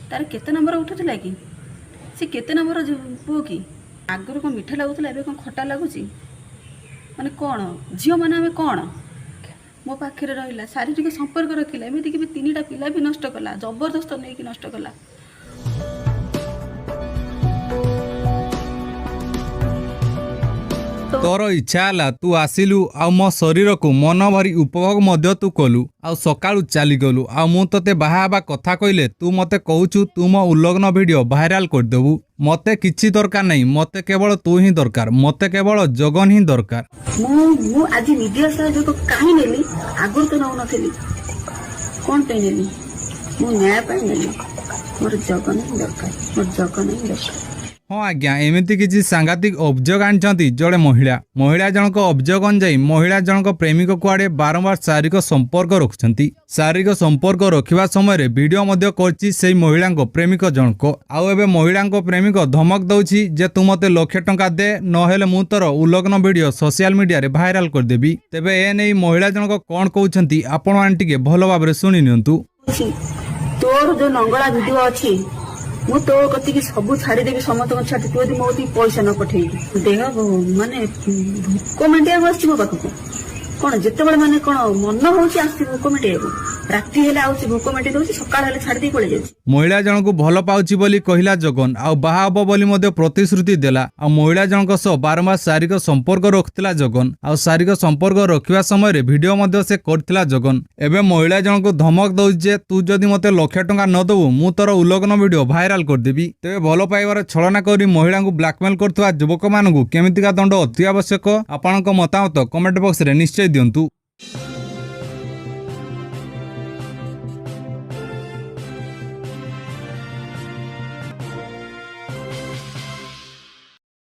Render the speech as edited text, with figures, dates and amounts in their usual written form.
ତାର କେତେ ନମ୍ବର ଉଠୁଥିଲା କି? ସେ କେତେ ନମ୍ବର ପୁଅ କି? ଆଗରୁ କ'ଣ ମିଠା ଲାଗୁଥିଲା, ଏବେ କ'ଣ ଖଟା ଲାଗୁଛି? ମାନେ କ'ଣ ଝିଅମାନେ ଆମେ କ'ଣ? ମୋ ପାଖରେ ରହିଲା, ଶାରୀରିକ ସମ୍ପର୍କ ରଖିଲା, ଏମିତିକି ବି ତିନିଟା ପିଲା ବି ନଷ୍ଟ କଲା, ଜବରଦସ୍ତ ନେଇକି ନଷ୍ଟ କଲା। ତୋର ଇଚ୍ଛା ହେଲା, ତୁ ଆସିଲୁ ଆଉ ମୋ ଶରୀରକୁ ମନ ଭରି ଉପଭୋଗ ମଧ୍ୟ ତୁ କଲୁ ଆଉ ସକାଳୁ ଚାଲିଗଲୁ। ଆଉ ମୁଁ ତୋତେ ବାହା ହେବା କଥା କହିଲେ ତୁ ମୋତେ କହୁଛୁ ତୁ ମୋ ଉଲଗ୍ନ ଭିଡ଼ିଓ ଭାଇରାଲ କରିଦେବୁ। ମୋତେ କିଛି ଦରକାର ନାହିଁ, ମୋତେ କେବଳ ତୁ ହିଁ ଦରକାର, ମୋତେ କେବଳ ଜଗନ ହିଁ ଦରକାର। ମୁଁ ଆଜି ମିଡ଼ିଆ ସହଯୋଗ କାହିଁ ନେଲି? ଆଗରୁ ତ ନେଉନଥିଲି, କ'ଣ ପାଇଁ ନେଲି? ମୁଁ ନ୍ୟାୟ ପାଇଁ ନେଲି। ମୋର ଜଗନ ହିଁ ଦରକାର, ମୋର ଜଗନ ହିଁ ଦରକାର। ହଁ ଆଜ୍ଞା, ଏମିତି କିଛି ସାଂଘାତିକ ଅଭିଯୋଗ ଆଣିଛନ୍ତି ଜଣେ ମହିଳା। ମହିଳା ଜଣକ ଅଭିଯୋଗ ଅନୁଯାୟୀ ମହିଳା ଜଣକ ପ୍ରେମିକ କୁଆଡ଼େ ବାରମ୍ବାର ଶାରୀରିକ ସମ୍ପର୍କ ରଖୁଛନ୍ତି। ଶାରୀରିକ ସମ୍ପର୍କ ରଖିବା ସମୟରେ ଭିଡ଼ିଓ ମଧ୍ୟ କରିଛି ସେଇ ମହିଳାଙ୍କ ପ୍ରେମିକ ଜଣକ। ଆଉ ଏବେ ମହିଳାଙ୍କ ପ୍ରେମିକ ଧମକ ଦଉଛି ଯେ ତୁ ମୋତେ ଲକ୍ଷେ ଟଙ୍କା ଦେ, ନହେଲେ ମୁଁ ତୋର ଉଲଗ୍ନ ଭିଡ଼ିଓ ସୋସିଆଲ ମିଡ଼ିଆରେ ଭାଇରାଲ କରିଦେବି। ତେବେ ଏ ନେଇ ମହିଳା ଜଣକ କ'ଣ କହୁଛନ୍ତି, ଆପଣମାନେ ଟିକେ ଭଲ ଭାବରେ ଶୁଣି ନିଅନ୍ତୁ। ଅଛି ତୋର ଯୋଉ ନଙ୍ଗଳା ଭିଡିଓ ଅଛି, ମୁଁ ତୋ କତିକି ସବୁ ଛାଡିଦେବି, ସମସ୍ତଙ୍କ ଛାଡି, ତୁ ଯଦି ମୋ କତିକି ପଇସା ନ ପଠେଇବୁ। ଦେହ ମାନେ ଭୋକ ମେଣ୍ଟେଇବାକୁ ଆସିଛି ମୋ ପାଖକୁ। କଣ ଯେତେବେଳେ ମାନେ କଣ ମନ ହଉଛି ଆସୁଛି ଭୋକ ମେଣ୍ଟେଇବାକୁ। ରାତି ହେଲେ ଆଉଛି, ଭୋକ ମେଣ୍ଟେଇ ଦଉଛି, ସକାଳ ହେଲେ ଛାଡି ଦେଇ ପଳେଇ ଯାଉଛି। ମହିଳା ଜଣକୁ ଭଲ ପାଉଛି ବୋଲି କହିଲା ଜଗନ ଆଉ ବାହା ହବ ବୋଲି ମଧ୍ୟ ପ୍ରତିଶ୍ରୁତି ଦେଲା। ଆଉ ମହିଳା ଜଣଙ୍କ ସହ ବାରମ୍ବାର ଶାରୀରିକ ସମ୍ପର୍କ ରଖୁଥିଲା ଜଗନ। ଆଉ ଶାରୀରିକ ସମ୍ପର୍କ ରଖିବା ସମୟରେ ଭିଡ଼ିଓ ମଧ୍ୟ ସେ କରିଥିଲା ଜଗନ। ଏବେ ମହିଳା ଜଣକୁ ଧମକ ଦଉଛି ଯେ ତୁ ଯଦି ମୋତେ ଲକ୍ଷେ ଟଙ୍କା ନ ଦବୁ, ମୁଁ ତୋର ଉଲଗ୍ନ ଭିଡ଼ିଓ ଭାଇରାଲ କରିଦେବି। ତେବେ ଭଲ ପାଇବାର ଛଳନା କରି ମହିଳାଙ୍କୁ ବ୍ଲାକମେଲ କରୁଥିବା ଯୁବକମାନଙ୍କୁ କେମିତିକା ଦଣ୍ଡ ଅତି ଆବଶ୍ୟକ? ଆପଣଙ୍କ ମତାମତ କମେଣ୍ଟ ବକ୍ସରେ ନିଶ୍ଚୟ ଦିଅନ୍ତୁ।